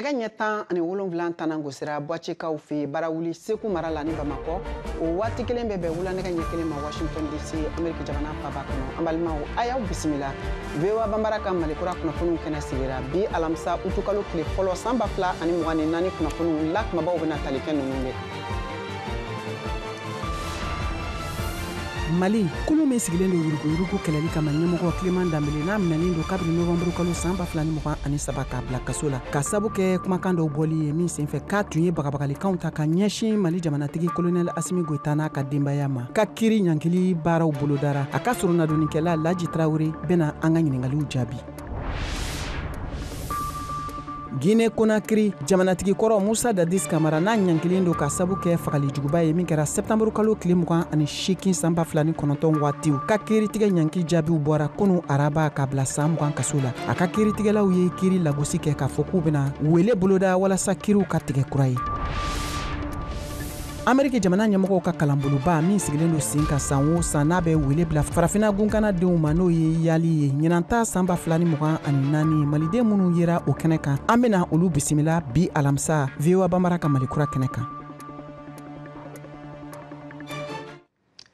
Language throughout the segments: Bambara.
Nɛgɛ ɲɛ 17 tanan gosira Buwacekaw fɛ Barawuli Segu mara la ni Bamakɔ. O waati kelen bɛ bɛn wula nɛgɛ ɲɛ 1 ma Washington DC, Ameriki jamana faaba kɔnɔ. An balimaw, a y'aw bisimila VOA Banbara ka Malikura kunnafoniw kɛnɛ sigira bi alamisa utukalo tile fɔlɔ san 2024 kunnafoniw la kumabaw bɛna tali kɛ ninnu de kan. Mali, kulu min sigilen don yuruguyurugu kɛlɛli kama ɲɛmɔgɔ Clément Dembélé n'a minɛnen don kabini novembre kalo san 2023 k'a bila kaso la ka sabu kɛ kumakan dɔw bɔli ye min senfɛ k'a tun ye bagabagalikanw ta ka ɲɛsin Mali jamanatigi colonel Assimi Goïta n'a ka denbaya ma ka kiri ɲankili baaraw bolodara. A ka soronadonnikɛla Laji Tarawele bɛna an ka ɲiningaliw jaabi. Guinée Conakry, jamanatigi kɔrɔ Musa Dadis Kamara n'a ɲankilen don ka sabu kɛ fagalijuguba ye min kɛra septembre kalo tile 28 san 2009 waatiw ka kiiritigɛ ɲanki jaabiw bɔra kunu araba ka bila san 20 kaso la. A ka kiiritigɛlaw ye kiiri lagosi kɛ k'a fɔ k'u bɛna wele boloda walasa kiiriw ka tigɛ kura ye. Ameriki jamana ɲɛmɔgɔw ka kalanboloba min sigilen don sen kan san o san n'a bɛ wele bila farafinna gunkana denw ma n'o ye YALI ye ɲinan ta san 2024 maliden minnu yera o kɛnɛ kan, an bɛna olu bisimila bi alamisa VOA Banbara ka Malikura kɛnɛ kan.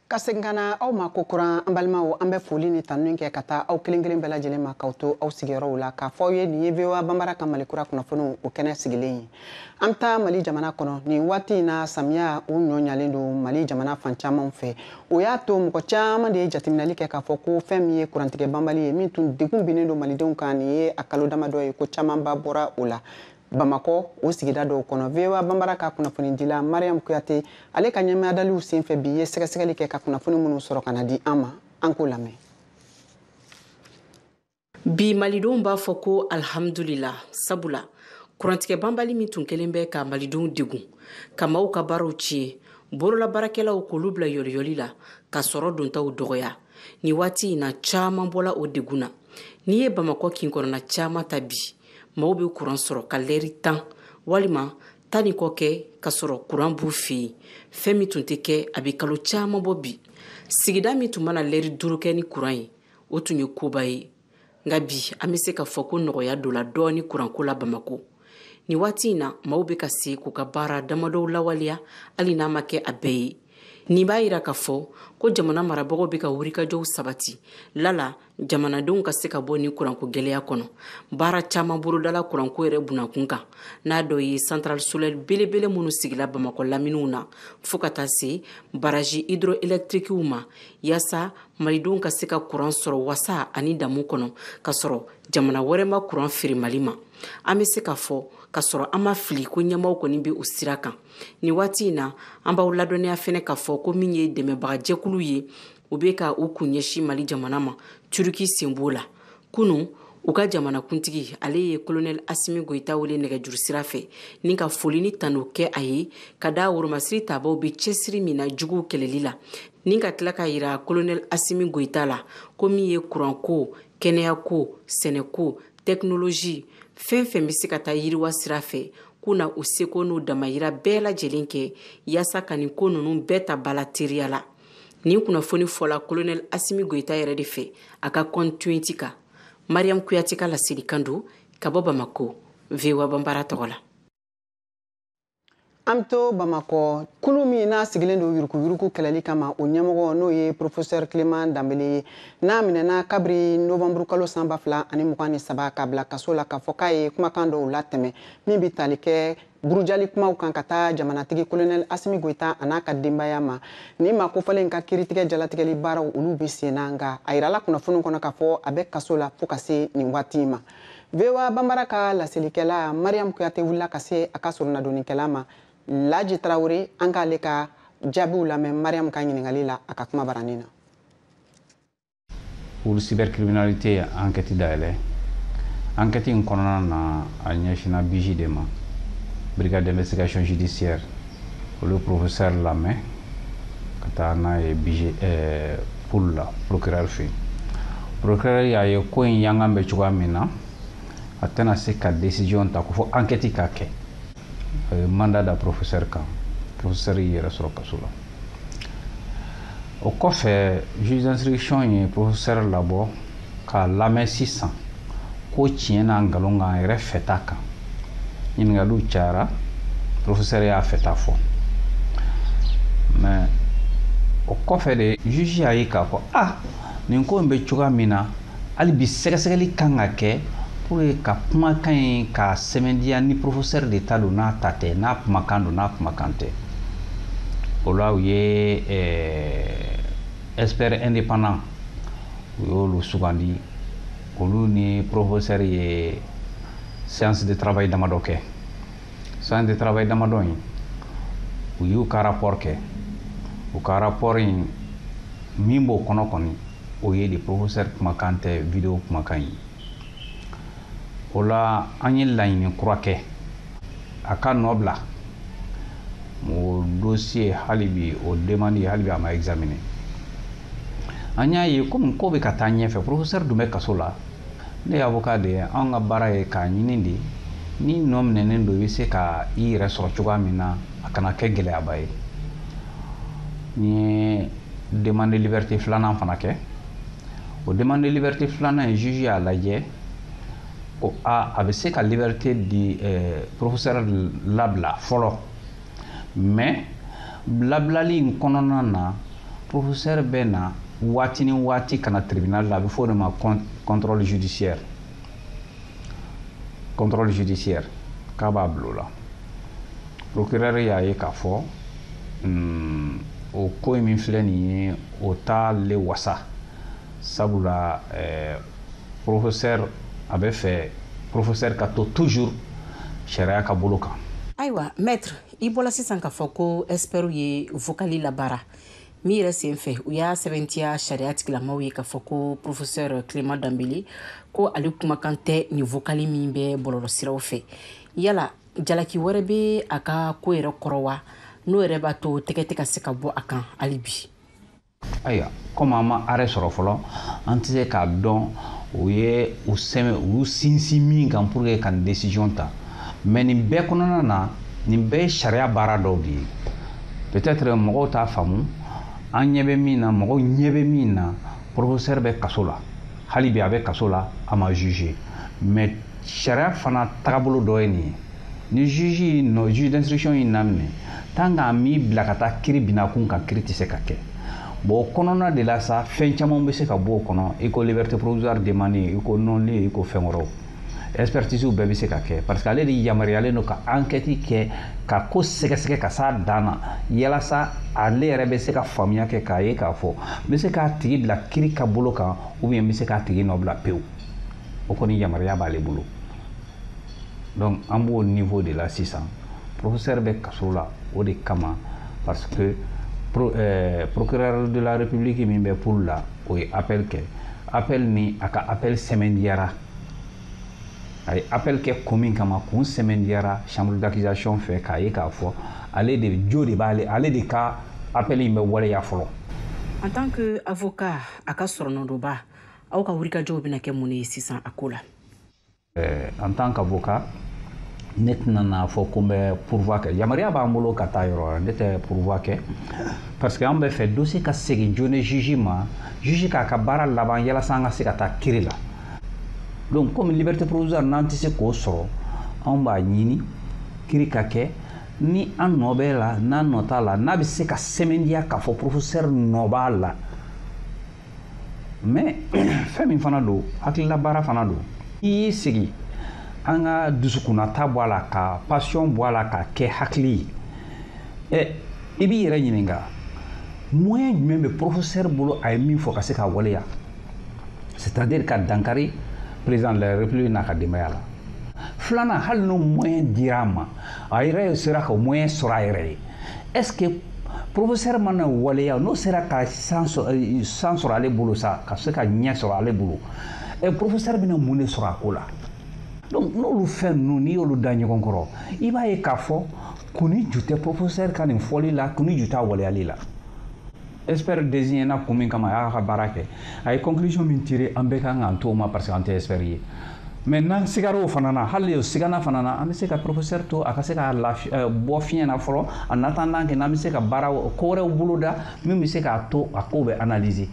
Ka segin ka na aw ma ko kuran, an balimaw, an bɛ foli ni tanuni kɛ ka taa aw kelen kelen bɛɛ lajɛlen ma k'aw to aw sigiyɔrɔw la k'a fɔ aw ye nin ye VOA Banbara ka Malikura kunnafoniw o kɛnɛ sigilen ye. An bɛ taa Mali jamana kɔnɔ nin waati in na, samiya o ɲɔ ɲalen don Mali jamana fan caman fɛ. O y'a to mɔgɔ caman de ye jateminɛli kɛ k'a fɔ ko fɛn min ye kurantigɛ banbali ye min tun degun binnen don malidenw kan nin ye a kalo damadɔ ye ko camanba bɔra o la. Bamakɔ o sigida dɔw kɔnɔ, VOA Banbara ka kunnafonidila Mariam Kuyate ale ka ɲɛmadaliw senfɛ bi ye sɛgɛsɛgɛli kɛ ka kunnafoni minnu sɔrɔ ka na di an ma, an k'o lamɛn. Bi malidenw b'a fɔ ko alhamdulila, sabula kurantigɛ banbali min tun kɛlen bɛ ka malidenw degun, ka maaw ka baaraw tiɲɛ, bololabaarakɛlaw k'olu bila yɔliyɔli la, ka sɔrɔ dontaw dɔgɔya. Nin waati in na caman bɔla o degun na. N'i ye Bamakɔ kin kɔnɔna caman ta bi, maaw bɛ kuran sɔrɔ ka lɛri 10 walima 10 ni kɔ kɛ ka sɔrɔ kuran b'u fɛ yen. Fɛn min tun tɛ kɛ a bɛ kalo caman bɔ bi. Sigida min tun mana lɛri 5 kɛ ni kuran ye, o tun ye koba ye. Nka bi an bɛ se ka fɔ ko nɔgɔya donna dɔɔni kuranko la Bamakɔ. Nin waati in na maaw bɛ ka se k'u ka baara damadɔw lawaleya hali n'a ma kɛ a bɛɛ ye. Nin b'a yira k'a fɔ ko jamana marabagaw bɛ ka wulikajɔw sabati lala jamanadenw ka se ka bɔ nin kuranko gɛlɛya kɔnɔ. Baara caman bolodala kuranko yɛrɛ bunakun kan, n'a dɔ ye centrale solaire belebele minnu sigila Bamakɔ laminiw na fo ka taa se baraji hydroélectriquew ma, yaasa malidenw ka se ka kuran sɔrɔ wasa ani damu kɔnɔ ka sɔrɔ jamana wɛrɛ ma kuran feere Mali ma. An bɛ se k'a fɔ ka sɔrɔ an ma fili ko ɲɛmaaw kɔni bɛ o sira kan. Nin waati in na an b'aw ladɔnniya fɛnɛ k'a fɔ ko min ye dɛmɛbagajɛkulu ye, u bɛ ka u kun ɲɛsin Mali jamana ma, Turki sen b'o la. Kunun u ka jamanakuntigi ale ye colonel Assimi Goïta wele nɛgɛjuru sira fɛ ni ka foli ni tanu kɛ a ye ka da woromasiri tabaw bɛ cɛsiri min na juguw kɛlɛli la, ni ka tila ka yira colonel Assimi Goïta la ko min ye kuranko, kɛnɛyako, sɛnɛko, technologie, fɛn fɛn bɛ se ka taa yiriwa sira fɛ, k'u na u seko n'u damayira bɛɛ lajɛlen kɛ yaasa ka nin ko ninnu bɛɛ ta bala teriya la. Nin kunnafoni fɔla colonel Assimi Goïta yɛrɛ de fɛ a ka compte Twitter kan. Mariam Kuyate ka laselikan don ka bɔ Bamakɔ, VOA Banbara tɔgɔ la. An bɛ to Bamakɔ, kulu min n'a sigilen don yuruguyurugu kɛlɛli kama, o ɲɛmɔgɔ n'o ye professeur Clément Dembélé ye, n'a minɛna kabiri novembre kalo san 2023 k'a bila kaso la k'a fɔ k'a ye kumakan dɔw latɛmɛ min bɛ tali kɛ burujali kumaw kan ka taa jamanatigi colonel Assimi Goïta a n'a ka denbaya ma. Nin maa kofɔlen in ka kiiritigɛ jalatigɛli baaraw olu bɛ sen na, nka a yirala kunnafoni kɔnɔ k'a fɔ a bɛ kaso la fo ka se nin waati in ma. VOA Banbara ka laselikɛla Mariam Kuyate wulila ka se a ka soronadonnikɛla ma Laji Tarawele, an k'ale ka jaabiw lamɛn Mariam ka ɲininkali la a ka kuma baranin na. Pour cybercriminalité, enquête dayɛlɛ. Enquête in kɔnɔna na, a ɲɛsinna BIJ de ma, brigade d'investigation judiciaire. Olu professeur lamɛn ka taa n'a ye BIJ pool la procureur fɛ yen. Procureur y'a ye ko in yangan bɛ cogoya min na, a tɛna se ka décision ta ko fo enquête ka kɛ. A ye mandat da professeur kan, professeur y'i yɛrɛ sɔrɔ kaso la. O kɔfɛ, juge d'instruction ye professeur labɔ k'a lamɛn sisan ko tiɲɛ n'a nkalon kan a yɛrɛ fɛta kan. Ɲininkaliw cayara, professeur y'a fɛta fɔ, mais o kɔfɛ de juge y'a ye k'a fɔ ah, nin ko in bɛ cogoya min na, hali bi sɛgɛsɛgɛli kan ka kɛ pour que ka kumakan in k'a sɛmɛntiya ni professeur de ta don, n'a ta tɛ, n'a kumakan don, n'a kumakan tɛ. O la u ye expert indépendant, u y'olu sugandi. Olu ni professeur ye séance de travail damadɔ kɛ. Séance de travail damadɔ in, u y'u ka rapport kɛ. U ka rapport in, min b'o kɔnɔ kɔni, o ye de professeur kumakan tɛ vidéo kumakan ye. O la an ye laɲini kura kɛ a ka nɔ bila o dossier. Hali bi o demande, hali bi a ma examiner. An y'a ye komi ko bɛ ka taa ɲɛfɛ, professeur dun bɛ kaso la. Ne ye avocat de ye, anw ka baara ye k'a ɲini de ni nɔ minɛnen don, i bɛ se ka i yɛrɛ sɔrɔ cogoya min na, a kana kɛ gɛlɛyaba ye. N ye demande de liberté filanan fana kɛ. O demande de liberté filanan in, juge y'a lajɛ ko a bɛ se ka liberté di, professeur labila fɔlɔ, mais labilali in kɔnɔna na, professeur bɛ na waati ni waati ka na tribunal la. A bɛ fɔ o de ma contrôle judiciaire. Contrôle judiciaire k'a b'a bila o la. Procureur y'a ye k'a fɔ o ko in min filɛ nin ye, o t'ale wasa, sabula professeur, a bɛ fɛ professeur ka to toujours sariya ka bolo kan. Ayiwa maître, i bɔla sisan k'a fɔ ko expert ye vocal labaara min yɛrɛ sen fɛ, u y'a sɛbɛntiya sariya tigilamaw ye k'a fɔ ko professeur Clément Dembélé, ko ale kumakan tɛ nin vocal min bɛ bɔlɔlɔsiraw fɛ. Yala jalaki wɛrɛ bɛ a ka ko yɛrɛ kɔrɔ wa, n'o yɛrɛ b'a to tɛgɛ tɛ ka se ka bɔ a kan hali bi? Ayiwa, komi an ma arrêt sɔrɔ fɔlɔ, an tɛ se k'a dɔn u ye u sɛmɛ, u y'u sinsin min kan pour que ka nin décision ta. Mais nin bɛɛ kɔnɔna na, nin bɛɛ ye sariya baara dɔw de ye. Peut-être mɔgɔw t'a faamu. An ɲɛ bɛ min na, mɔgɔw ɲɛ bɛ min na, professeur bɛ kaso la hali bi, a bɛ kaso la, a ma juger. Mais sariya fana tagabolo dɔ ye nin ye: ni juge nɔ, juge d'instruction y'i naminɛ, tant k'a m'i bila ka taa kiiri binakun kan, kiiri tɛ se ka kɛ. Bon, o kɔnɔna de la sa, fɛn caman bɛ se ka bɔ o kɔnɔ, i ko liberté provisoire demandée, i ko non-lieu, i ko fɛn wɛrɛw, expertise bɛɛ bɛ se ka kɛ, parce que ale de yamaruyalen don ka enquête kɛ, ka ko sɛgɛsɛgɛ ka s'a dan na, yalasa ale yɛrɛ bɛ se ka faamuya kɛ k'a ye k'a fɔ n bɛ se k'a tigi bila kiiri ka bolo kan, ou bien n bɛ se k'a tigi nɔ bila pewu. O kɔni yamaruya b'ale bolo. Donc an b'o niveau de la sisan. Professeur bɛ kaso la o de kama, parce que procureur de la République min bɛ Pool la, o ye appel kɛ. Appel ni a ka appel sɛmɛndiyara. A ye appel kɛ kun min kama, kun sɛmɛndiyara chambre d'accusation fɛ k'a ye k'a fɔ ale de jo de b'ale, ale de ka appel in bɛ waleya fɔlɔ. En tant que avocat a ka sɔrɔnɔdɔba, aw ka wulikajɔw bɛna kɛ mun ye sisan a ko la? En tant qu'avocat, ne tɛna n'a fɔ ko n bɛ pourvoi kɛ. Yamaruya b'an bolo ka taa yɔrɔ wɛrɛ. Ne tɛ pourvoi kɛ, parce que an bɛ fɛ dossier ka segin joona juge ma, juge k'a ka baara laban, yalasa an ka se ka taa kiiri la. Donc comme liberté provisoire n'an tɛ se k'o sɔrɔ, anw b'a ɲini kiiri ka kɛ, ni an nɔ bɛ la, n'an nɔ t'a la, n'a bɛ se ka sɛmɛntiya k'a fɔ professeur nɔ b'a la. Mais fɛn min fana don, hakilila baara fana don. I y'i sigi, an ka dusukunnata bɔ a la, ka passion bɔ a la, ka kɛ hakili ye. Ɛ, i b'i yɛrɛ ɲininka, moyen jumɛn bɛ professeur bolo a ye min fɔ ka se k'a waleya, c'est-à-dire ka dankari président de la République n'a ka denbaya la? Filanan, hali n'o moyen dira a ma, a yɛrɛ sera ka moyen sɔrɔ a yɛrɛ ye, est-ce que professeur mana waleya, n'o sera ka san sɔrɔ ale bolo sa, ka se ka ɲɛ sɔrɔ ale bolo, ɛ, professeur bɛna mun de sɔrɔ a ko la? Donc n'olu fɛn ninnu, n'i y'olu da ɲɔgɔn kɔrɔ, i b'a ye k'a fɔ kun ni ju tɛ professeur ka nin fɔli la, kun ni ju t'a waleyali la. Expert désigné na kun min kama, a y'a ka baara kɛ, a ye conclusion min tiré, an bɛɛ kan k'an to o ma, parce que an tɛ expert ye. Mais n'an sigara o fana na, hali o sigana fana na, an bɛ se ka professeur to a ka se ka lafi bɔ fiɲɛ na fɔlɔ, en attendant que n'an bɛ se ka baara ko wɛrɛw boloda min bɛ se k'a to a ko bɛ analyser.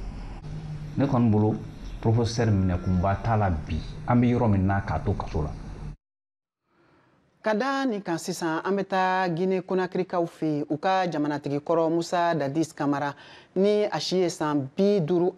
Ne kɔni bolo, professeur minɛkunba t'a la bi, an bɛ yɔrɔ min na, k'a to kaso la. Ka da nin kan sisan, an bɛ taa Guinée Conakrykaw fɛ yen. U ka jamanatigi kɔrɔ Musa Dadis Kamara, ni a si ye san 59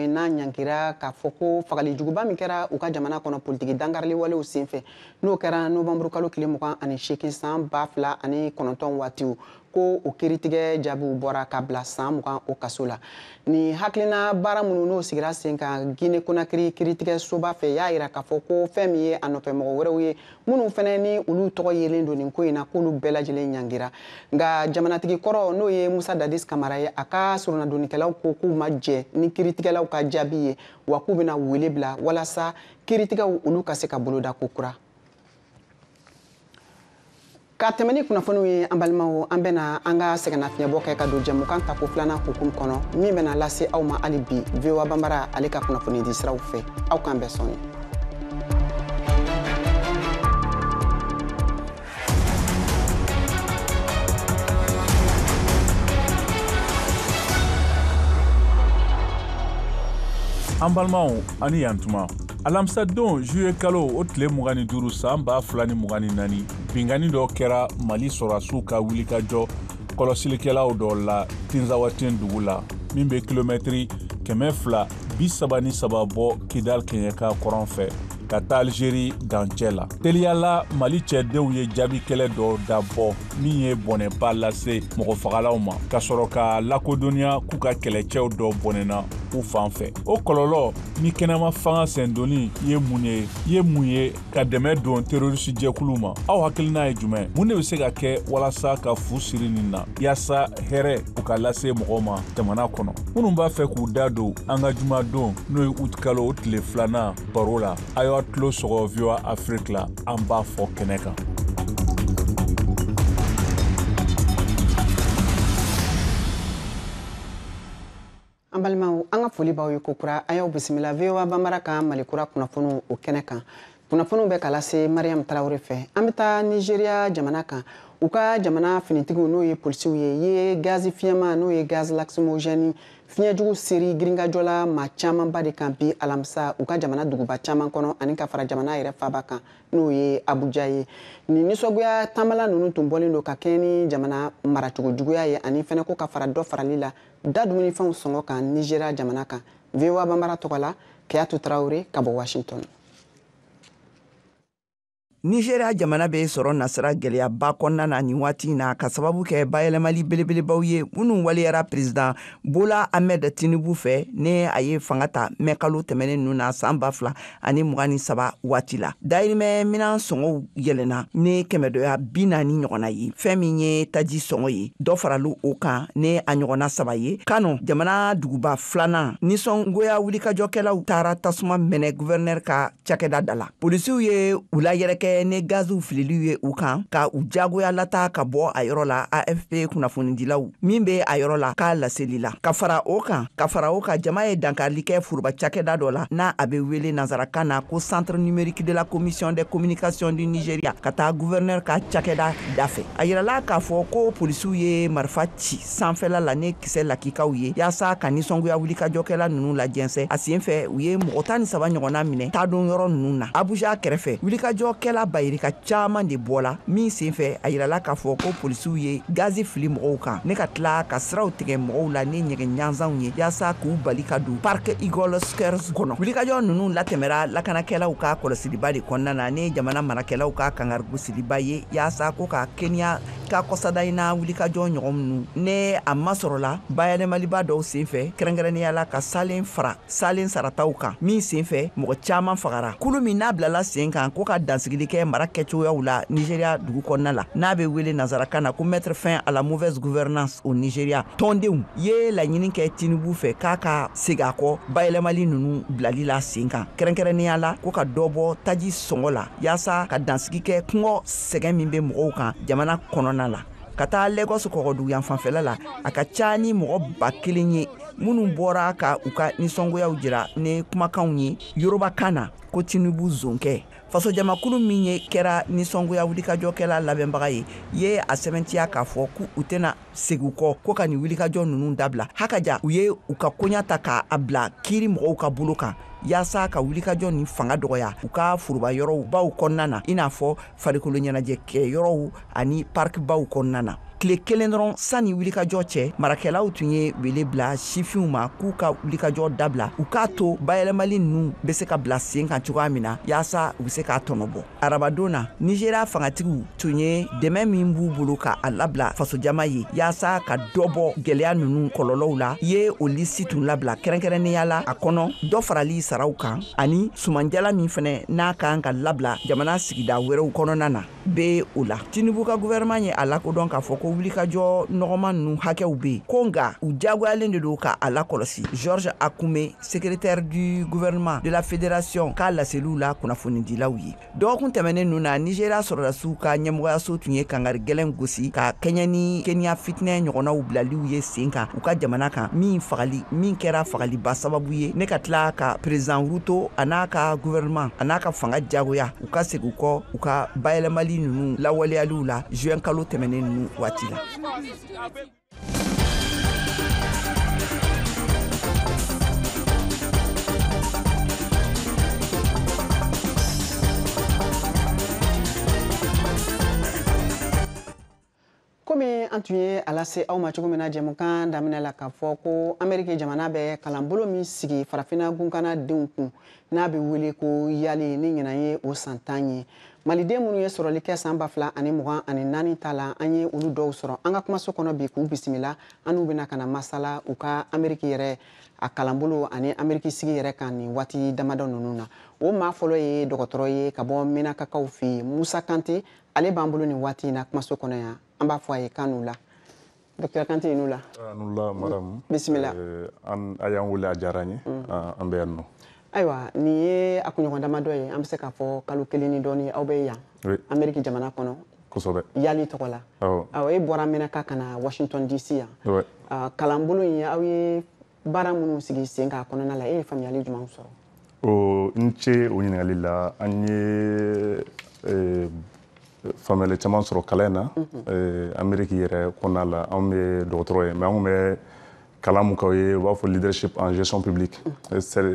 ye, n'a ɲangira k'a fɔ ko fagali juguba min kɛra u ka jamana kɔnɔ politiki dankarili walew senfɛ, n'o kɛra novembre kalo tile 28 san 2009 waatiw, ko o kiiritigɛ jaabiw bɔra ka bila san 20 o kaso la. Nin hakilina baara minnu n'o sigira sen kan Guinée Conakry kiiritigɛ soba fɛ, y'a yira k'a fɔ ko fɛn min ye a nɔfɛ mɔgɔ wɛrɛw ye minnu fɛnɛ ni olu tɔgɔ yelen don nin ko in na, k'olu bɛɛ lajɛlen ɲangira. Nka jamanatigi kɔrɔ, n'o ye Musa Dadis Kamara ye, a ka soronadonnikɛlaw ko k'u ma jɛ ni kiiritigɛlaw ka jaabi ye, wa k'u bɛna wele bila walasa kiiritigɛw olu ka se ka boloda ko kura. Ka tɛmɛ ni kunnafoniw ye, an balimaw, an bɛna an ka sɛgɛnnafiɲɛbɔ kɛ ka don jɛmukan tako filanan hukumu kɔnɔ, min bɛna lase aw ma hali bi VOA Banbara ale ka kunnafoni di siraw fɛ. Aw k'an bɛn sɔɔni. An balimaw, ani yantuma. Alamisadon juillet kalo o tile 25 san 2024, binkanni dɔ kɛra Mali sɔrɔdasiw ka wulikajɔ kɔlɔsilikɛlaw dɔ la Tinzawaten dugu la, min bɛ kilomɛtiri 233 bɔ Kidal kɛɲɛka kɔrɔn fɛ ka taa Algérie dancɛ la. Teliyala, Mali cɛdenw ye jaabi kɛlɛ dɔ dabɔ min ye bɔnɛba lase mɔgɔfagalaw ma, ka sɔrɔ ka lakodɔnniya k'u ka kɛlɛcɛw dɔ bɔnɛna u fan fɛ. O kɔlɔlɔ ni kɛnɛma fanga sendonni ye mun ye ka dɛmɛ don terroriste jɛkulu ma? Aw hakilina ye jumɛn? Mun de bɛ se ka kɛ walasa ka fu siri nin na, yaasa hɛrɛ u ka lase mɔgɔw ma jamana kɔnɔ? Minnu b'a fɛ k'u da don an ka jumadon, n'o ye août kalo o tile 2 baro la, a y'aw tulo sɔgɔ VOA Afrique la, an b'a fɔ kɛnɛ kan. An balimaw, an ka foli b'aw ye kokura. A y'aw bisimila VOA Banbara ka Mali kura kunnafoniw o kɛnɛ kan. Kunnafoniw bɛ ka lase Mariam Tarawele fɛ. An bɛ taa Nigeria jamana kan. U ka jamana finitigiw, n'o ye polisiw ye gazi fiɲɛma, n'o ye gaz lacrymogène fiɲɛjugu seri girinkajɔ la maa camanba de kan bi alamisa, u ka jamana duguba caman kɔnɔ ani ka fara jamana yɛrɛ faaba kan, n'o ye Abuja ye. Nin nisɔngoya taamala ninnu tun bɔlen don ka kɛɲɛ ni jamana maracogo juguya ye, ani fɛnɛ ko ka fara dɔ farali la da dumunifɛnw sɔngɔ kan Nigeria jamana kan. VOA Banbara tɔgɔ la, Keyatu Tarawele ka bɔ Washington. Nigeria jamana bɛ sɔrɔ nasira gɛlɛyaba kɔnɔna na nin waati in na, ka sababu kɛ bayɛlɛmali belebelebaw ye minnu waleyara président Bola Ahmed Tinubu fɛ, ne a ye fanga ta mɛ kalo tɛmɛnen ninnu na san 2023 waati la. Dayirimɛ minan sɔngɔw yɛlɛnna ne 140 ɲɔgɔnna ye. Fɛn min ye taji sɔngɔ ye, dɔ farali o kan ne a ɲɔgɔnna 3 ye. Kano jamana duguba filanan, nisɔngoya wulikajɔkɛlaw taara tasuma mɛnɛ gouverneur ka cakɛda da la. Polisiw ye u layɛrɛkɛ ne gaziw fililiw ye u kan ka u jagoya lata ka bɔ a yɔrɔ la, AFP kunnafonidilaw min bɛ a yɔrɔ la k'a laseli la. Ka fara o kan, jama ye dankarili kɛ foroba cakɛda dɔ la, n'a a bɛ wele nansarakan na ko Centre numérique de la Commission des communications du Nigeria, ka taa gouverneur ka cakɛda da fɛ. A yirala k'a fɔ ko polisiw ye marifa ci sanfɛla la ne kisɛ lakikaw ye yaasa ka nisɔngoya wulikajɔkɛla ninnu lajɛnsɛ. A sen fɛ, u ye mɔgɔ 13 ɲɔgɔnna minɛ taadon yɔrɔ ninnu na. Abuja kɛrɛfɛ, wulikajɔkɛla bayirika caman de bɔla min senfɛ, a yirala k'a fɔ ko polisiw ye gazi fili mɔgɔw kan ne ka tila ka siraw tigɛ mɔgɔw la ni ɲɛgɛn ɲanzanw ye yaasa k'u bali ka don Park Eagle Squares kɔnɔ. Wulikajɔ ninnu latɛmɛra lakanakɛlaw ka kɔlɔsiliba de kɔnɔna na ni jamana marakɛlaw ka kangarigosiliba ye, yaasa ko ka Kenya ka kɔsada in na wulikajɔ ɲɔgɔn ninnu ne a masɔrɔla bayɛlɛmaliba dɔw senfɛ, kɛrɛnkɛrɛnnenya la ka salen fara salen sarataw kan min senfɛ mɔgɔ caman fagara. Kulu min n'a bilala sen kan ko ka dansigili kɛ mara kɛcogoyaw la Nigeria dugu kɔnɔna la, n'a bɛ wele nansarakan na ko mettre fin à la mauvaise gouvernance au Nigeria, tɔndenw ye laɲini kɛ Tinubu fɛ k'a ka segin a kɔ bayɛlɛmali ninnu bilali la sen kan, kɛrɛnkɛrɛnnenya la ko ka dɔ bɔ taji sɔngɔ la yaasa ka dansigi kɛ kɔngɔ sɛgɛn min bɛ mɔgɔw kan jamana kɔnɔna la. Ka taa Lagos kɔgɔduguyan fanfɛla la, a ka ca ni mɔgɔ 1000 ye minnu bɔra ka u ka nisɔngoyaw jira ni kumakanw ye Yoruba kan na ko Tinubu zonkɛ. Fasojamakulu min ye kɛra nisɔngoya wulikajɔkɛla labɛnbaga ye, ye a sɛmɛntiya k'a fɔ k'u tɛna segin kɔ ko ka nin wulikajɔ ninnu dabila. Hakaja, u ye u ka koɲa ta k'a bila kiiri mɔgɔw ka bolo kan yaasa ka wulikajɔ nin fanga dɔgɔya u ka foroba yɔrɔw baw kɔnɔna na, i n'a fɔ farikolo ɲɛnajɛkɛ yɔrɔw ani parkibaw kɔnɔna na. Tile kelen dɔrɔn sanni wulikajɔ cɛ, marakɛlaw tun ye wele bila sifinw ma k'u ka wulikajɔ dabila, u k'a to bayɛlɛmali ninnu bɛ se ka bila sen kan cogoya min na yaasa u bɛ se k'a tɔnɔ bɔ. Arabadon na, Nizeriya fangatigiw tun ye dɛmɛ min b'u bolo k'a labila fasojama ye yaasa ka dɔ bɔ gɛlɛya ninnu kɔlɔlɔw la, ye o lisi tun labila, kɛrɛnkɛrɛnnenya la a kɔnɔ dɔ farali saraw kan ani sumanjala min fɛnɛ n'a kan ka labila jamana sigida wɛrɛw kɔnɔna na bɛ o la. Tinubu ka gouvernement ye a lakodɔn k'a fɔ ko wulikajɔ nɔgɔman ninnu hakɛw bɛ yen, ko nka u diyagoyalen de don ka a lakɔlɔsi. Georges Akume, secrétaire du gouvernement de la fédération, k'a laseliw la kunnafonidilaw ye. Dɔgɔkun tɛmɛnen ninnu na, Nizeriya sɔrɔdasiw ka ɲɛmɔgɔyaso tun ye kangari gɛlɛn gosi ka kɛɲɛ ni Kenya fitinɛ ɲɔgɔnnaw bilaliw ye sen kan u ka jamana kan, min fagali min kɛra fagaliba sababu ye ne ka tila ka président Ruto a n'a ka gouvernement a n'a ka fanga diyagoya u ka segin kɔ u ka bayɛlɛmali ninnu lawaleyaliw la juin kalo tɛmɛnen ninnu waati la. Komi an tun ye a lase aw ma cogo min na jɛmukan daminɛ la, k'a fɔ ko Ameriki jamana bɛ kalanbolo min sigi farafinna gunkana denw kun n'a bɛ wele ko YALI, ni ɲinan ye o san 10 ye, maliden minnu ye sɔrɔli kɛ san 2024 ta la, an ye olu dɔw sɔrɔ an ka kumaso kɔnɔ bi k'u bisimila. An n'u bɛna ka na masala u ka Ameriki yɛrɛ a kalanbolo ani Ameriki sigi yɛrɛ kan nin waati damadɔ ninnu na. O maa fɔlɔ ye dɔgɔtɔrɔ ye ka bɔ Menakakaw fɛ yen, Musa Kante. Ale b'an bolo nin waati in na kumaso kɔnɔ yan. An b'a fɔ a ye k'an n'u la. Docteur Kante, i n'u la. An la, madame. Bisimila. An a y'an wele, a diyara n ye. An bɛ yan nɔ. Ayiwa, nin ye a kunɲɔgɔn damadɔ ye, an bɛ se k'a fɔ kalo kelen ni dɔɔni, aw bɛ yan Ameriki jamana kɔnɔ. Kosɛbɛ. YALI tɔgɔ la. Awɔ, e bɔra Menaka ka na Washington DC yan. Kalanbolo in, aw ye baara minnu sigi sen kan a kɔnɔna la, e ye faamuyali jumɛn sɔrɔ? O n ce o ɲininkali la. An ye faamuyali caman sɔrɔ kalan in na Ameriki yɛrɛ kɔnɔna la. Anw bɛ dɔgɔtɔrɔ ye, mais anw bɛ kalan mun k'aw ye, u b'a fɔ leadership en gestion publique,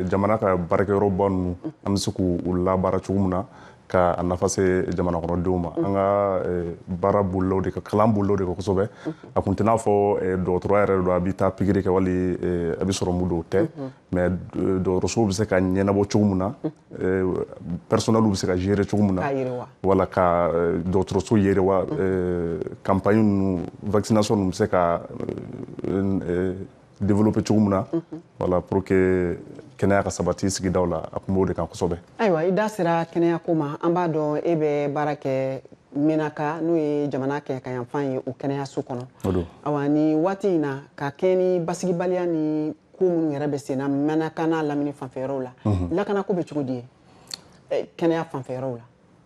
jamana ka baarakɛyɔrɔba ninnu, an bɛ se k'u labaara cogo min na ka a nafa se jamana kɔnɔdenw ma. An ka baara bolila o de kan, kalan bolila o de kan kosɛbɛ. A kun tɛ n'a fɔ dɔgɔtɔrɔya yɛrɛ don, a bɛ taa pikiri kɛ wali a bɛ sɔrɔ mun don, o tɛ, mais dɔgɔtɔrɔsow bɛ se ka ɲɛnabɔ cogo min na, personnel bɛ se ka gérer cogo min na, wala ka dɔgɔtɔrɔso yiriwa, campagne ninnu, vaccination ninnu bɛ se ka développer cogo min na, voilà, pour que kɛnɛya ka sabati sigidaw la. A kun b'o de kan kosɛbɛ. Ayiwa, i da sera kɛnɛya ko ma. An b'a dɔn e bɛ baara kɛ Menaka, n'o ye jamana kɛɲɛkayanfan ye, o kɛnɛyaso kɔnɔ. Awa, ni waati in na, ka kɛɲɛ ni basigibaliya ni ko minnu yɛrɛ bɛ sen na Menaka n'a lamini fanfɛyɔrɔw la, lakanako bɛ cogo di ye kɛnɛya fanfɛyɔrɔw la?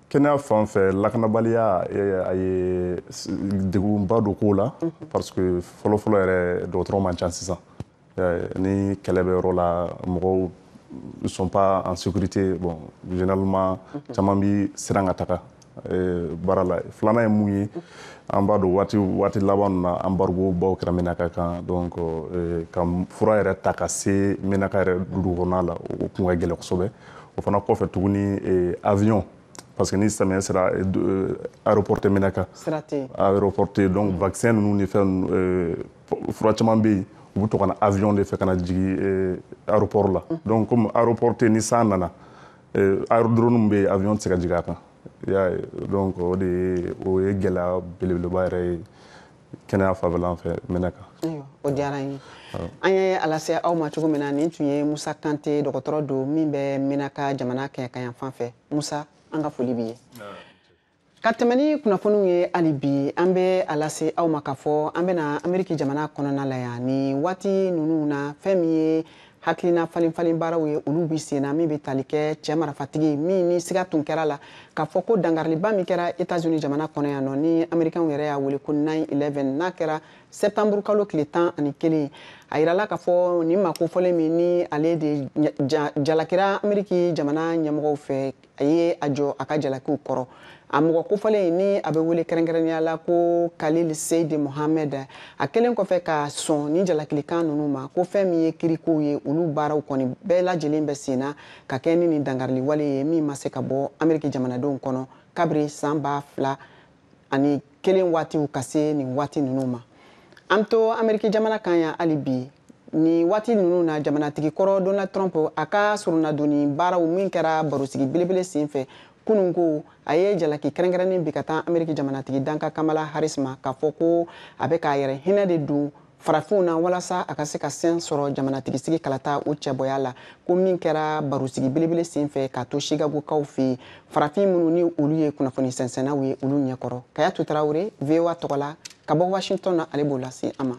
Kɛnɛya fan fɛ, lakanabaliya a ye degunba don ko la, parce que fɔlɔfɔlɔ yɛrɛ dɔgɔtɔrɔ man ca sisan. Ni kɛlɛ bɛ yɔrɔ la, mɔgɔw ne sont pas en sécurité. Bon, généralement caman bi siran ka taga baara la. Filanan ye mun ye, an b'a dɔn waati laban ninnu na, embargo baw kɛra Menaka kan, donc ka fura yɛrɛ ta ka se Menaka yɛrɛ dugu kɔnɔna la, o kun ka gɛlɛn kosɛbɛ. O fana kɔfɛ tuguni, avion, parce que ni samiya sera, aéroport tɛ Menaka, aéroport tɛ, donc vaccin ninnu ni fɛn fura caman bɛ yen, u bɛ to ka na avion de fɛ ka na jigin aéroport la. Donc comme aéroport tɛ, ni san nana, aérodrome bɛ yen, avion tɛ se ka jigin a kan. I y'a ye, donc o de ye, o ye gɛlɛya belebeleba yɛrɛ ye kɛnɛya fanfɛla fɛ Menaka. Ayiwa, o diyara n ye. An ye a lase aw ma cogo min na, nin tun ye Musa Kante, dɔgɔtɔrɔ don min bɛ Menaka jamana kɛɲɛkayanfan fɛ. Musa, an ka foli b'i ye. Ka tɛmɛ ni kunnafoniw ye hali bi, an bɛ a lase aw ma k'a fɔ an bɛna Ameriki jamana kɔnɔna la yan nin waati ninnu na, fɛn min ye hakilina falen falen baaraw ye, olu bi sen na, min bɛ tali kɛ cɛ marifatigi min ni siga tun kɛra la k'a fɔ ko dankariliba min kɛra États-Unis jamana kɔnɔ yan nɔ, ni Américains yɛrɛ y'a wele ko 9/11, n'a kɛra septembre kalo tile 11. A yirala k'a fɔ nin maa kofɔlen min ni ale de jalakira Ameriki jamana ɲɛmɔgɔw fɛ, a ye a jɔ a ka jalakiw kɔrɔ. A mɔgɔ kofɔlen ni a bɛ wele kɛrɛnkɛrɛnnenya la ko Khalil Seyid Mohamed, a kɛlen kɔfɛ ka sɔn ni jalakilikan ninnu ma, ko fɛn min ye kirikow ye, olu baaraw kɔni bɛɛ lajɛlen bɛ sen na ka kɛ ni nin dankarili wale ye min ma se ka bɔ Ameriki jamanadenw kɔnɔ kabiri san 2001 waatiw ka se nin waati ninnu ma. An to Ameriki jamana kan yan hali bi, ni waati ninnu na jamanatigi kɔrɔ Donald Trump a ka surunadonni baaraw min kɛra barosigi belebele senfɛ kunun, ko a ye jalaki kɛrɛnkɛrɛnnen bi ka taa Ameriki jamanatigi danka Kamala Harris ma, k'a fɔ ko a bɛ k'a yɛrɛ hinɛ de don farafinw na walasa a ka se ka sen sɔrɔ jamanatigi sigi kalata o cɛbɔya la, ko min kɛra barosigi belebele senfɛ k'a to Chicagokaw fɛ yen, farafin minnu ni olu ye kunnafoni sɛnsɛnnaw ye olu ɲɛkɔrɔ. Kayatu Tarawele, VOA tɔgɔ la ka bɔ Washington na, ale b'o lase an ma.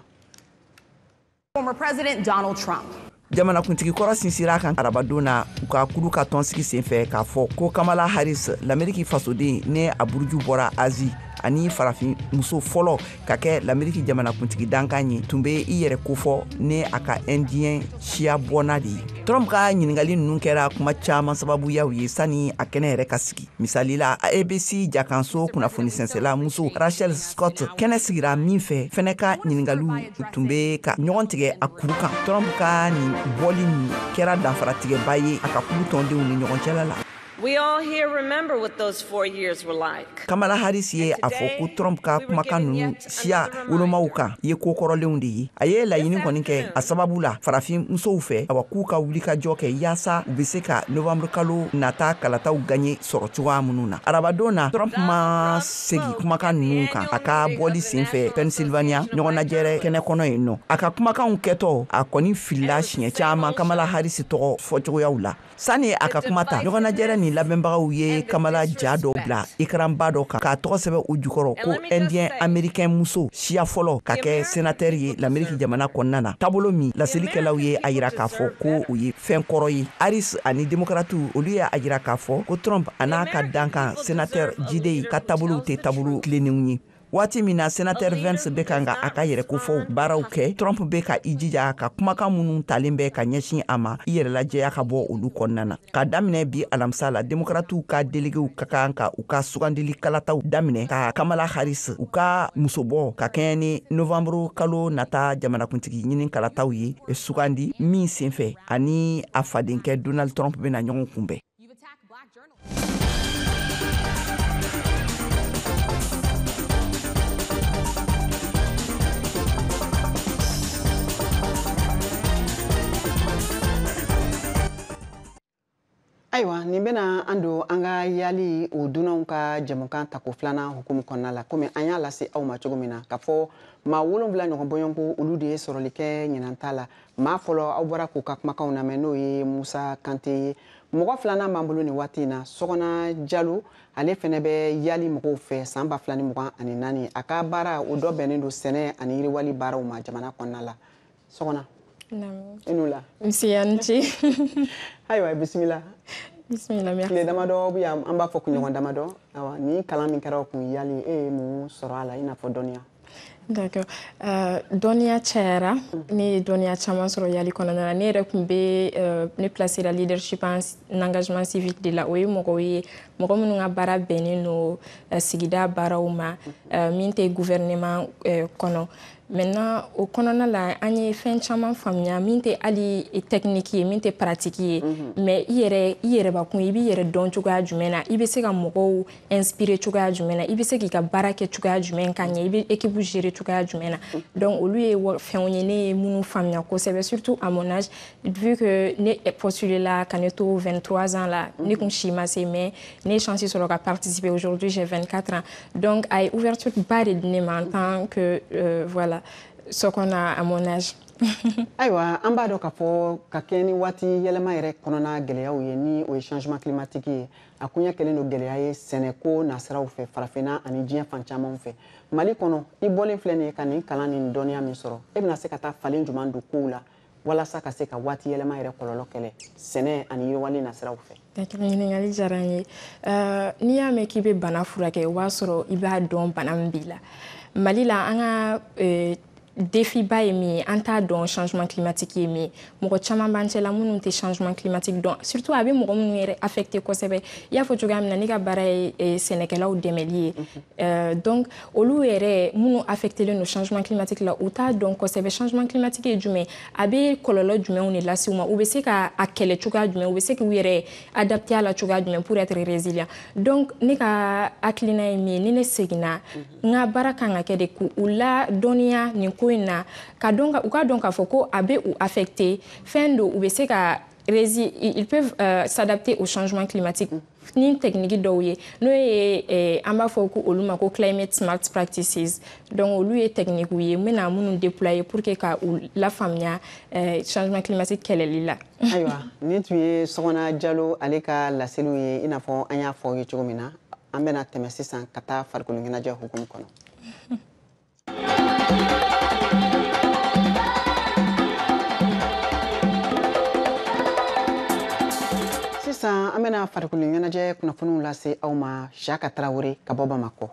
Former President Donald Trump. Jamanakuntigi kɔrɔ sinsira kan arabadon na u ka kulu ka tɔnsigi senfɛ k'a fɔ ko Kamala Harris, Lameriki fasoden ne a buruju bɔra Azi ani farafin muso fɔlɔ ka kɛ Lameriki jamanakuntigi dankan ye, tun bɛ i yɛrɛ kofɔ ne a ka Indien siya bɔnna de ye. Trump ka ɲininkali ninnu kɛra kuma caman sababuyaw ye sani a kɛnɛ yɛrɛ ka sigi. Misali la, ABC jakanso kunnafoni sɛnsɛla muso Rachel Scott, kɛnɛ sigira min fɛ fɛnɛ, ka ɲininkaliw tun bɛ ka ɲɔgɔn tigɛ a kuru kan. Trump ka nin bɔli nin kɛra danfaratigɛba ye a ka kulu tɔndenw ni ɲɔgɔn cɛla la. We all here remember what those 4 years were like. Kamala Harris ye a fɔ ko Trump ka kumakan ninnu siya wolomaw kan ye ko kɔrɔlenw de ye. A ye laɲini kɔni kɛ a sababu la farafin musow fɛ, awa, k'u ka wulikajɔ kɛ yaasa u be se ka novembre kalo nata kalataw gaɲe sɔrɔ cogoya minnu na. Arabadon na, Trump ma segi kumakan ninnu kan a ka bɔli sen fɛ Pennsylvania ɲɔgɔnnajɛrɛ kɛnɛ kɔnɔ yen nɔ. A ka kumakanw kɛtɔ, a kɔni filila siɲɛ caaman Kamala Harris tɔgɔ fɔcogoyaw la. Sani a ka kuma ta, ɲɔgɔnnajɛrɛ nin labɛnbagaw ye Kamala ja dɔ bila ikaranba dɔ kan k'a tɔgɔ sɛbɛ o jukɔrɔ ko Indien américain muso siya fɔlɔ ka kɛ sénateur ye Lameriki jamana kɔnɔna na, taabolo min laselikɛlaw ye a yira k'a fɔ ko o ye fɛn kɔrɔ ye. Harris ani démocratew, olu ye a yira k'a fɔ ko Trump a n'a ka dankan sénateur jidey ka taabolow tɛ taabolo tilennenw ye. Waati min na sénateur Vance bɛ kan ka a ka yɛrɛ kofɔw baaraw kɛ, Trump bɛ ka i jija ka kumakan minnu talen bɛ ka ɲɛsin a ma, i yɛrɛ lajɛya ka bɔ olu kɔnɔna na. Ka daminɛ bi alamisa la, démocratew ka déléguéw ka kan ka u ka sugandili kalataw daminɛ ka Kamala Harris u ka musobɔ ka kɛɲɛ ni novembre kalo nata jamanakuntigi ɲini kalataw ye sugandi min senfɛ ani a fadenkɛ Donald Trump bɛna ɲɔgɔn kunbɛn. You've attacked black journalists. Ayiwa, nin bɛna an don an ka yali o dunanw ka jɛmukan tako filanan hukumu kɔnɔna la. Komi an y'a lase aw ma cogo min na k'a fɔ maa 7 ɲɔgɔn bɔɲɔgɔnko, olu de ye sɔrɔli kɛ ɲinan ta la. Maa fɔlɔ, aw bɔra k'u ka kumakanw lamɛn, n'o ye Musa Kante ye. Mɔgɔ filanan b'an bolo nin waati in na, Sɔgɔna Jalo, ale fɛnɛ bɛ yali mɔgɔw fɛ san 2024. A ka baara o dɔ bɛnnen don sɛnɛ ani yiriwali baaraw ma jamana kɔnɔna la. Sɔgɔna, i n'u la. Nse, a ni ce. Ayiwa, bisimila. Bisimila, merci. Tile damadɔ bɛ yan, an b'a fɔ kunɲɔgɔn damadɔ. Awa, ni kalan min kɛra o kun yali, e ye mun sɔrɔ a la, i n'a fɔ dɔnniya? D'accord. Dɔnniya cayara. Ne ye dɔnniya caman sɔrɔ yali kɔnɔna na. Ne yɛrɛ tun bɛ ne placé la leadership en engagement civique de la. O ye mɔgɔw ye, mɔgɔ minnu ka baara bɛnnen don sigida baaraw ma min tɛ gouvernement kɔnɔ. Maintenant, o kɔnɔna la, an ye fɛn caman faamuya min tɛ hali technique ye, min tɛ pratique ye, mais i yɛrɛ, i yɛrɛbakun, i b'i yɛrɛ dɔn cogoya jumɛn na, i bɛ se ka mɔgɔw inspirer cogoya jumɛn na, i bɛ se k'i ka baara kɛ cogoya jumɛn ka ɲɛ, i bɛ équipe gérer cogoya jumɛn na. Donc olu ye fɛnw ye ne ye minnu faamuya kosɛbɛ, surtout à mon âge, vu que ne postulé la ka ne to 23 ans la, ne kun si ma se, mais ne ye chance sɔrɔ ka participer. Aujourd'hui, j'ai 24 ans, donc a ye ouverture ba de di ne ma en tant que voilà, Sɔgɔna à mon âge. Ayiwa, an b'a dɔn k'a fɔ ka kɛ ni waati yɛlɛma yɛrɛ kɔnɔna gɛlɛyaw ye, ni o ye changement climatique ye, a koɲɛ kɛlen don gɛlɛya ye sɛnɛko nasiraw fɛ farafinna ani diɲɛ fan camanw fɛ. Mali kɔnɔ, i bɔlen filɛ nin ye ka nin kalan ni dɔnniya min sɔrɔ, e bɛna se ka taa falen jumɛn don kow la walasa ka se ka waati yɛlɛma yɛrɛ kɔlɔlɔ kɛlɛ sɛnɛ ani yiriwali nasiraw fɛ? D'accord, ɲininkali diyara n ye. N'i y'a mɛn k'i bɛ bana furakɛ, o b'a sɔrɔ i b'a dɔn bana min b'i la. Mali la, an ka Défi ba ye min ye, an t'a dɔn changement climatique ye min ye. Mɔgɔ caman b'an cɛla minnu tɛ changement climatique dɔn, surtout a bɛ mɔgɔ minnu yɛrɛ affecté kosɛbɛ. I y'a fɔ cogoya min na, ne ka baara ye sɛnɛkɛlaw dɛmɛli ye. Donc olu yɛrɛ minnu affectélen don changement climatique la, u t'a dɔn kosɛbɛ changement climatique ye jumɛn, a bɛ kɔlɔlɔ jumɛnw de lase u ma, u bɛ se ka a kɛlɛ cogoya jumɛn, u bɛ se k'u yɛrɛ adapté a la cogoya jumɛn pour être résilient. Donc ne ka hakilina ye min ye, ni ne seginna, n ka baara kan ka kɛ de k'u ladɔnniya nin ko in na, ka dɔn, u ka dɔn k'a fɔ ko a bɛ u affecté, fɛn don u bɛ se ka ils peuvent s'adapter au changement climatique ni technique dɔw ye, n'o ye an b'a fɔ ko olu ma ko climate smart practices. Donc olu ye technique ye n bɛna minnu déployer pour que ka u lafaamuya changement climatique kɛlɛli la. Ayiwa, nin tun ye Sɔgɔna Jalo ale ka laseliw ye. I n'a fɔ an y'a fɔ aw ye cogo min na, an bɛna tɛmɛ sisan ka taa farikolo ɲɛnajɛ hukumu kɔnɔ. Sisan an bɛna farikolo ɲɛnajɛ kunnafoniw lase aw ma. Siaka Tarawele ka bɔ Bamakɔ.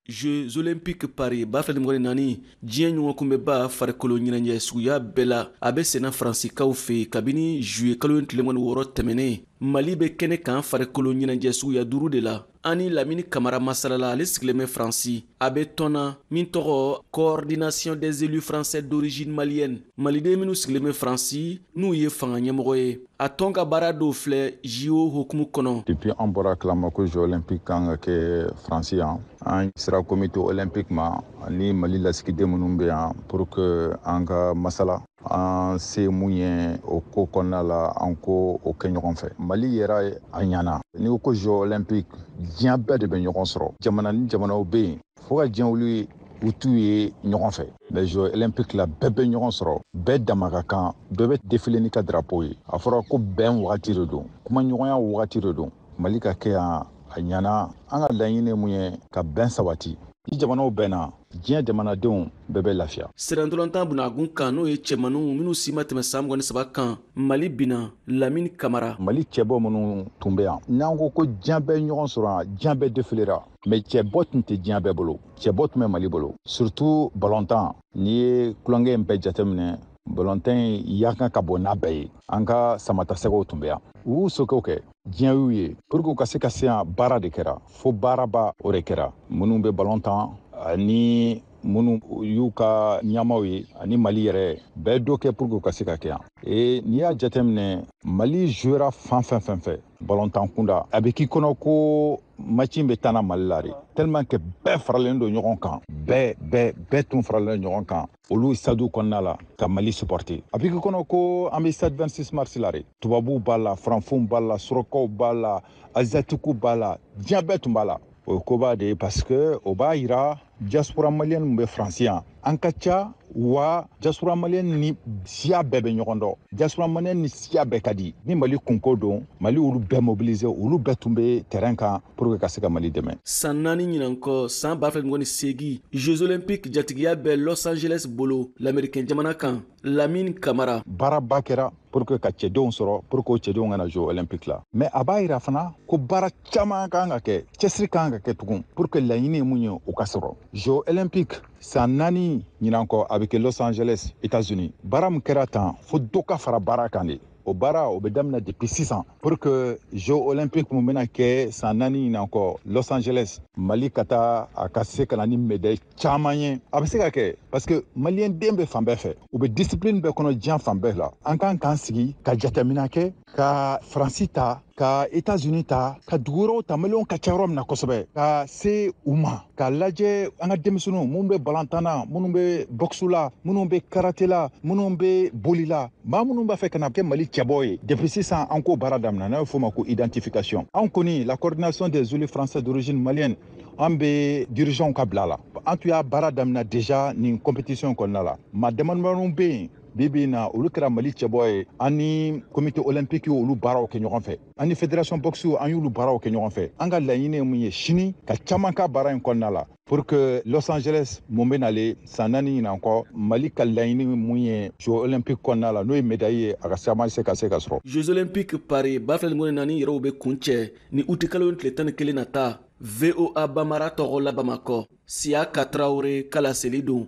Jeux Olympiques Paris 2024, diɲɛ ɲɔgɔnkunbɛba farikolo ɲɛnajɛ suguya bɛɛ la, a bɛ senna Faransikaw fɛ kabini juillet kalo tile 26 tɛmɛnen. Mali bɛ kɛnɛ kan farikolo ɲɛnajɛ suguya duuru de la. Ani Lamini Kamara masalala, ale sigilen bɛ Faransi, a bɛ tɔn na min tɔgɔ Coordination des élus français d'origine malienne, maliden minnu sigilen bɛ Faransi n'u ye fanga ɲɛmɔgɔ ye. A tɔn ka baara dɔw filɛ JO hukumu kɔnɔ. Depuis an bɔra kalama ko Jeux olympiques kan ka kɛ Faransi yan, an sera Comité olympique ma ani Mali lasigiden minnu bɛ yan pour que an ka masala, an se mun ye o ko kɔnɔna la, an ko o kɛ ɲɔgɔn fɛ. Mali yɛrɛ a ɲana. N'i ko ko Jeux olympiques, diɲɛ bɛɛ de bɛ ɲɔgɔn sɔrɔ. Jamana ni jamanaw bɛ yen, fo ka diɲɛ wuli u t'u ye ɲɔgɔn fɛ, mais Jeux olympiques la, bɛɛ bɛ ɲɔgɔn sɔrɔ, bɛɛ dama ka kan, bɛɛ bɛ défiler n'i ka drapeau ye. A fɔra ko bɛn wagati de don, kumaɲɔgɔnya wagati de don. Mali ka kɛ yan, a ɲana. An ka laɲini ye mun ye? Ka bɛn sabati. Ni jamanaw bɛnna, diɲɛ jamanadenw bɛɛ bɛ lafiya. Sirantɔlɔntan bunagun kan, n'o ye cɛmaninw minnu si ma tɛmɛ san 23 kan, Mali binna. Lamini Kamara. Mali cɛbɔ minnu tun bɛ yan, n'an ko ko diɲɛ bɛɛ ɲɔgɔn sɔrɔ yan, diɲɛ bɛɛ défilera, mais cɛbɔ tun tɛ diɲɛ bɛɛ bolo, cɛbɔ tun bɛ Mali bolo, surtout balontan. N'i ye tulonkɛ in bɛɛ jateminɛ, balontan in yakan ka bon n'a bɛɛ ye. An ka samatasɛgɛw tun bɛ yan, u y'u sokɛw kɛ, diɲɛ y'u ye. Pour que u ka se ka se yan, baara de kɛra, fo baaraba o de kɛra. Minnu bɛ balon tan ani minnu y'u ka ɲamaw ye ani Mali yɛrɛ bɛɛ dɔ kɛ pour que u ka se ka kɛ yan. E n'i y'a jateminɛ, Mali jouera fan fɛn fɛn fɛ balontan kunda, a bɛ k'i kɔnɔ ko match in bɛ taa na Mali la de, tellement que bɛɛ faralen don ɲɔgɔn kan, bɛɛ bɛɛ bɛɛ tun faralen don ɲɔgɔn kan olu stade kɔnɔna la ka Mali supporter. A bɛ k'i kɔnɔ ko an bɛ stade 26 mars la de. Tubabuw b'a la, faranfinw b'a la, surakaw b'a la, asiatiques b'a la, diɲɛ bɛɛ tun b'a la. O ye koba de ye, parce que o b'a yira diaspora malienne min bɛ Faransi yan, an ka ca wa. Diaspora malienne ni siya bɛɛ bɛ ɲɔgɔn dɔn, diaspora malienne ni siya bɛɛ ka di. Ni Mali kunko don, Mali olu bɛɛ mobiliser, olu bɛɛ tun bɛ terrain kan pour que ka se ka Mali dɛmɛ. San 4 ɲinan kɔ, san 2028, Jeux olympiques jatigiya bɛ Los Angeles bolo, l'Américain jamana kan. Lamine Kamara. Baaraba kɛra pour que ka cɛdenw sɔrɔ, pour que o cɛdenw kana Jeux olympiques la, mais a b'a yira fana ko baara caman kan ka kɛ, cɛsiri kan ka kɛ tugun pour que laɲini ye mun ye, o ka sɔrɔ. Jeux olympiques, san 4 ɲinan kɔ, a bɛ kɛ Los Angeles, États-Unis. Baara min kɛra tan, fo dɔ ka fara baara kan de. O baara o bɛ daminɛ depuis sisan pour que Jeux olympiques mun bɛna kɛ san 4 ɲinan kɔ Los Angeles, Mali ka taa a ka se ka na ni médaille caman ye. A bɛ se ka kɛ, parce que maliyɛn den bɛ fan bɛɛ fɛ, u bɛ discipline bɛɛ kɔnɔ diɲɛ fan bɛɛ la. An kan k'an sigi ka jateminɛ kɛ, ka Faransi ta, ka États-Unis ta, ka dugu wɛrɛw ta, maliyɛnw ka ca yɔrɔ min na kosɛbɛ, ka se u ma k'a lajɛ an ka denmisɛnninw minnu bɛ balontan na, minnu bɛ boxe la, minnu bɛ karaté la, minnu bɛ boli la, maa minnu b'a fɛ ka na kɛ Mali cɛbɔ ye. Depuis sisan an k'o baara daminɛ, n'a bɛ f'o ma ko identification. An kɔni, la Coordination des élus français d'origine malienne, an bɛ dirigeants ka bila la. An tun y'a baara daminɛ déjà nin compétition kɔnɔna la. Maa damadamaninw bɛ yen bi bi in na, olu kɛra Mali cɛbɔ ye. An ni Comité olympique olu baaraw kɛ ɲɔgɔn fɛ, an ni fédération boxe an y'olu baaraw kɛ ɲɔgɔn fɛ. An ka laɲini ye mun ye sini? Ka caman ka baara in kɔnɔna la pour que Los Angeles mun bɛ nale san 4 ɲinan kɔ, Mali ka laɲini mun ye Jeux olympiques kɔnɔna la, n'o ye médaille ye, a ka caman se ka se ka sɔrɔ. Jeux olympiques Paris 2024 yɛrɛw bɛ kuncɛ ni uti kalo tile 11 nata. VOA Bamara tɔgɔ la Bamakɔ, Siyaka Tarawele ka laseli don.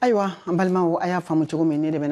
Ayiwa, an balimaw, a y'a faamu cogo min, ne de bɛna